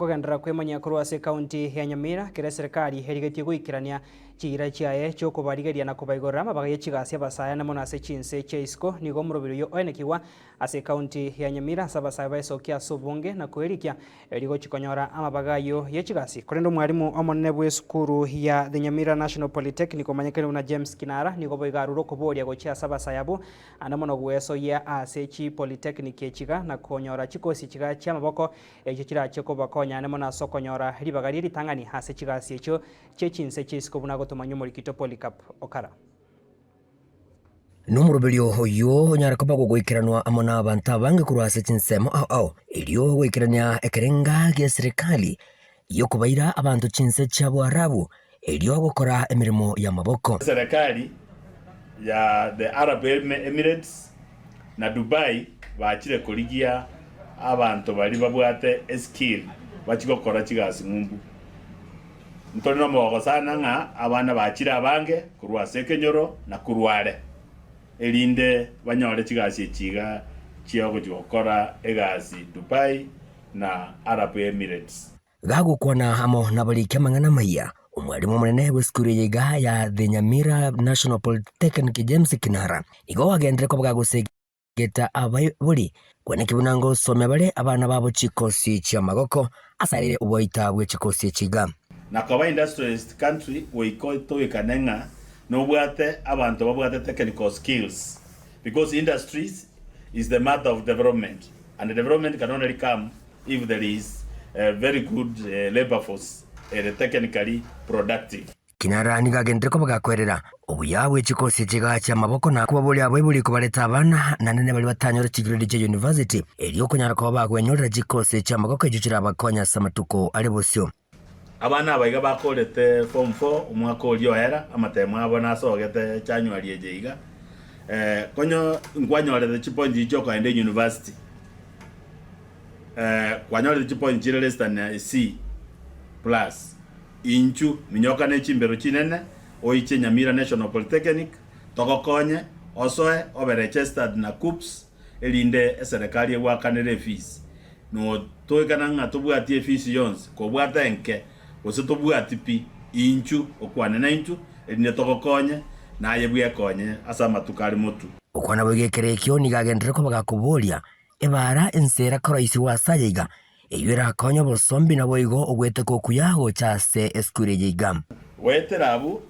Tokogenderera kwemanyia korwa ase ekaunti ya Nyamira, kera eserekari erigetie goikerania chiira chiaye chi'okobarigeria na kobaigorera amabaga ye chigasi abasae ane mono ase chinse chia isiko. Nigo omorobiri oyio oenekigwa ase ekaunti ya Nyamira ase abasae baesokia ase obonge na koerikia erio gochia konyora amabaga ayio ye chigasi. Korende omwarimu omonene bw'esukuru ya The Nyamira National Polytechnic omanyekire buna James Kinara nigo boigo arure okoboria gochia ase abasae abwo Ande mono gwesoyia ase chipolytechnic echiga na konyora chikosi chiga chi'amaboko echio chirache kobakonya ande mono ase okonyora ribaga rie ritang'ani ase chigasi echio chie chinse chi'isiko buna gotomanywa omorikito Polycarp Okara. Nomoroberio oyio onyare koba gogoikeranwa amo nabanto abange korwa ase chinsemo ao ao, erio goikerania ekerenga gi'eserekari y'okobaira abanto chinse chia Boarabu, erio gokora emeremo y'amaboko. Eserekari ya The Arab Emirates na Dubai bachire korigia abanto baria babwate eskill bachie gokora chigasi ng'umbu. Ntore nomogogo sana ng'a abana bachire abange korwa ase ekenyoro na korwa are erinde banyore chigasi echi iga chia ogochia gokora egasi Dubai na Arab Emirates. Gagokwana amo nabariki amang'ana amaya, omwalimu omonene bw'esukuru eye iga ya The Nyamira National Polytechnic James Kinara nigo agenderere koba gagosegeta abaibori kweneki buna ngosomia bare abana babo chikosi chi'amagoko asarire oboita bwe chikosi echi iga. Na koba industrialist country goika toikane ng'a nobwate abanto babwate technical skills because industries is the mother of development and development can only come if there is a very good labour force ere technically productive. Kinara nigo agenderete koba gakwerera obuya bwe chikosi chigacha amaboko na kobaboria abaibori kobareta abana naende ne baria batanyore chigrade chia university erio okonyara koba bagwenyorera chikosi chiamagoko echio chirabakonye ase amatuko are bosio. Abana aba iga bakorete form four omwaka oria oera, amatemo abo nasogete January eye iga, konye nkwanyorete chipoints chiria chiokoenda university, kwanyorete chipoints chire less than a C plus, inchu minyoka ne chimbero chinene oiche Nyamira National Polytechnic togokonye osoe obe registered na KUCCPS erinde eserekari egwakanere efees. Notoikana ng'a tobwati efisi yonsi, kobwata enke, gose tobwati pi, inchu okwane naintwe, erinde togokonye, na aye bwekonye ase amatuko are motwe. Gokwana boigo ekero ekio nigo agenderere koba gakoboria, Ebaara ense erakoroisigwe ase aya iga, eyio erakonye obosombi naboigo ogweteka okuya gocha ase esukuru eye iga. Goetera abwo,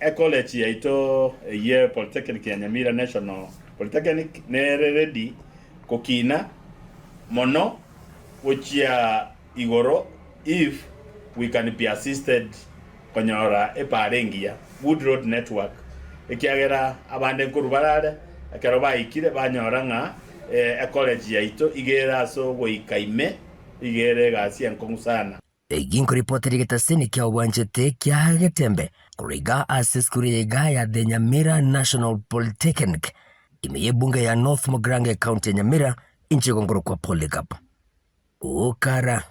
ecollege yaito eyio Polytechnic ya Nyamira National Polytechnic nere ready gokina mono gochia igoro if we can be assisted konyora epaara engiya, good road network, ekiagera abande nkorwa barare ekero baikire banyora ng'a ecollege yaito iga ere ase ogoika ime, iga ere egasi enkong'u sana. Eki nkoripotera egetaseni kia obwanchete kia Getembe korwa iga ase esukuru ya iga ya The Nyamira National Polytechnic ime y'ebunge ya North Mugirango ecounty ya Nyamira inche igo nkorokwa Polycarp Okara.